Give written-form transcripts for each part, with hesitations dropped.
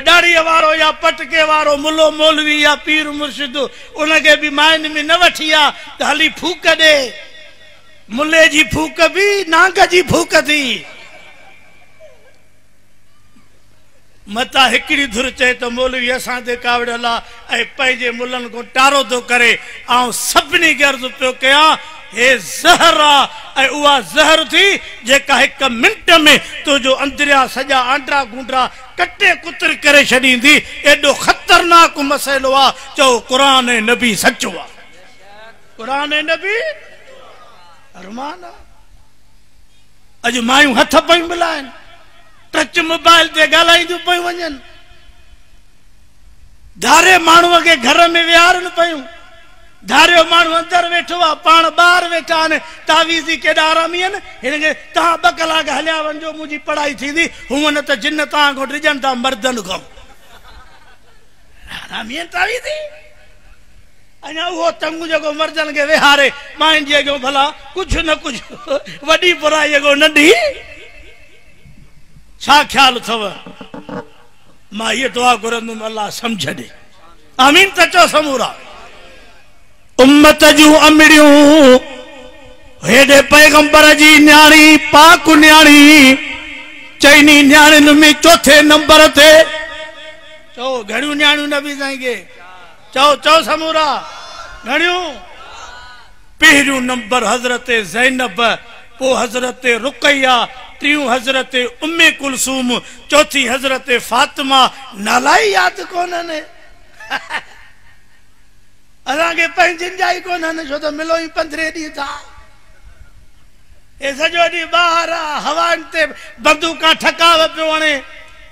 ॾाढ़ीअ वारो या पटके वारो मुलो मौलवी या पीर मुर्शिद उनखे बि माइनि में न वठी आहे त हली फूक ॾे। मुले जी फूक बि नांग जी फूक थी। मतां हिकिड़ी धुर चए त मौलवी असां ते कावड़ियल आहे ऐं पंहिंजे मुलनि खां टारो थो करे। आउं सभिनी खे अर्ज़ु पियो कयां, हे ज़हर आहे ऐं उहा ज़हर थी जेका हिकु मिंट में तुंहिंजो अंदरिया सॼा आंडा गुंडा कटे कुतर करे छॾींदी। एॾो ख़तरनाक मसइलो आहे। चओ क़ुर ऐं नबी सचो आहे, क़ुर ऐं नबी अरमान आहे। अॼु मायूं हथ पयूं मिलाइनि, टच मोबाइल ते ॻाल्हाईंदियूं पयूं वञनि, धारे माण्हूअ खे घर में विहारनि पयूं। धारियो माण्हू अंदरि वेठो आहे, पाण ॿाहिरि वेठा आहिनि। तावीज़ी केॾा आरामी आहिनि। हिनखे तव्हां 2 कलाक हलिया वञिजो, मुंहिंजी पढ़ाई थींदी। हूअं न त जिन तव्हां खां डिॼनि था मर्दनि खां। आरामी आहिनि तावीज़ी। अञा उहो तंग जेको मर्दनि खे विहारे माइनि जे अॻियां भला कुझु न कुझु वॾी बुराई अॻियां नंढी। छा ख़्यालु अथव? मां इहा दुआ घुरंदुमि अलाह सम्झ ॾे। आमीन त चओ समूरा। उम्मत जूं अमड़ियूं हेॾे पैगंबर जी न्याणी पाक न्याणी चइनी न्याणियुनि में चौथे नंबर ते। चओ घणियूं न्याणियूं नबी साईं खे? चओ चओ समूरा घणियूं? पहिरियों नंबर हज़रत ज़ैनब, पोइ हज़रत रुकैया, टियों हज़रत उम्मे कुलसूम, चौथी हज़रत फातिमा। नाला ई यादि कोन्हनि असांखे, पंहिंजनि जा ई कोन्हनि, छो त मिलो ई 15 ॾींहं था। हे सॼो ॾींहुं ॿाहिरि आहे, हवानि ते बंदूका ठकाव पियो हणे,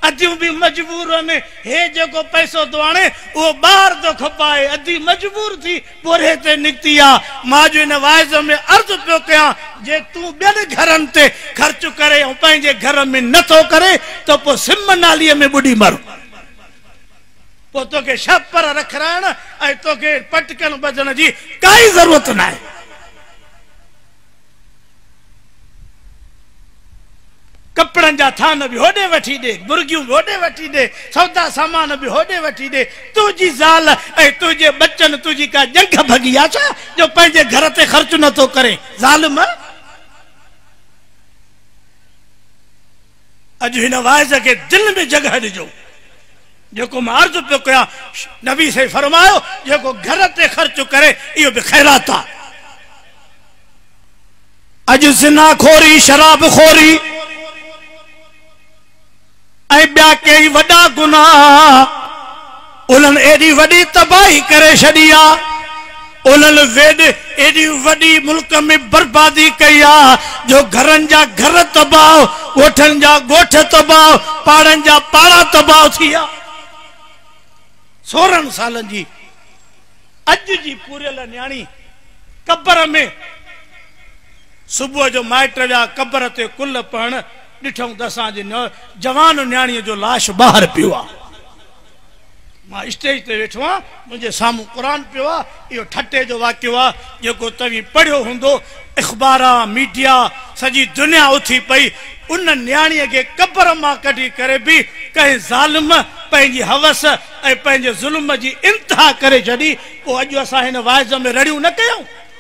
अदियूं बि मजबूर आहिनि। हे जेको पैसो थो आणे उहो ॿाहिरि थो खपाए, अदी मजबूर थी पोरे ते निकिती आहे। मां जो हिन वाइज़ में अर्ज़ु पियो कयां, जे तूं ॿियनि घरनि ते ख़र्चु करे ऐं पंहिंजे घर में नथो करे त पोइ सिम नालीअ में ॿुॾी मर। पोइ तोखे छपर रखाइण ऐं तोखे पटकनि ॿधण जी काई ज़रूरत न आहे। कपिड़नि जा थान बि होॾे वठी ॾे, मुर्गियूं बि होॾे वठी ॾे, सौदा सामान बि होॾे वठी ॾे। तुंहिंजी ज़ाल ऐं तुंहिंजे बच्चनि तुंहिंजी का ॼंघ भॻी आहे छा जो पंहिंजे घर ते ख़र्चु नथो करे? ज़ालिम। अॼु हिन वाइज़ खे दिलि में जॻह ॾिजो। जेको मां अर्ज़ु पियो कयां, नबी साईं फरमायो जेको घर ते ख़र्चु करे इहो बि ख़ैरात आहे। अॼु ज़िना खोरी, शराब खोरी ऐं ॿिया कई वॾा गुनाह उन्हनि एॾी वॾी तबाही करे छॾी आहे। उन्हनि वेॾ एॾी वॾी मुल्क में बर्बादी कई आहे जो घरनि जा घर तबाह, ॻोठनि जा ॻोठ तबाह, पाड़नि जा पाड़ा तबाह थी विया। 16 सालनि जी अॼु जी पूरियल न्याणी क़बर में सुबुह जो माइट विया क़बर ते कुल पढ़ण, ॾिठऊं त असांजे जवान न्याणीअ जो लाश ॿाहिरि पियो आहे। मां स्टेज ते वेठो आहियां, मुंहिंजे साम्हूं क़ुर पियो आहे। इहो ठटे जो वाक़ियो आहे जेको तव्हीं पढ़ियो हूंदो। अख़बार, मीडिया, सॼी दुनिया उथी पई। उन न्याणीअ खे क़बर मां कढी करे बि कंहिं ज़ालिम पंहिंजी हवस ऐं पंहिंजे ज़ुल्म जी इंतिहा करे छॾी। पोइ अॼु असां हिन वाइज़ में रड़ियूं न कयूं।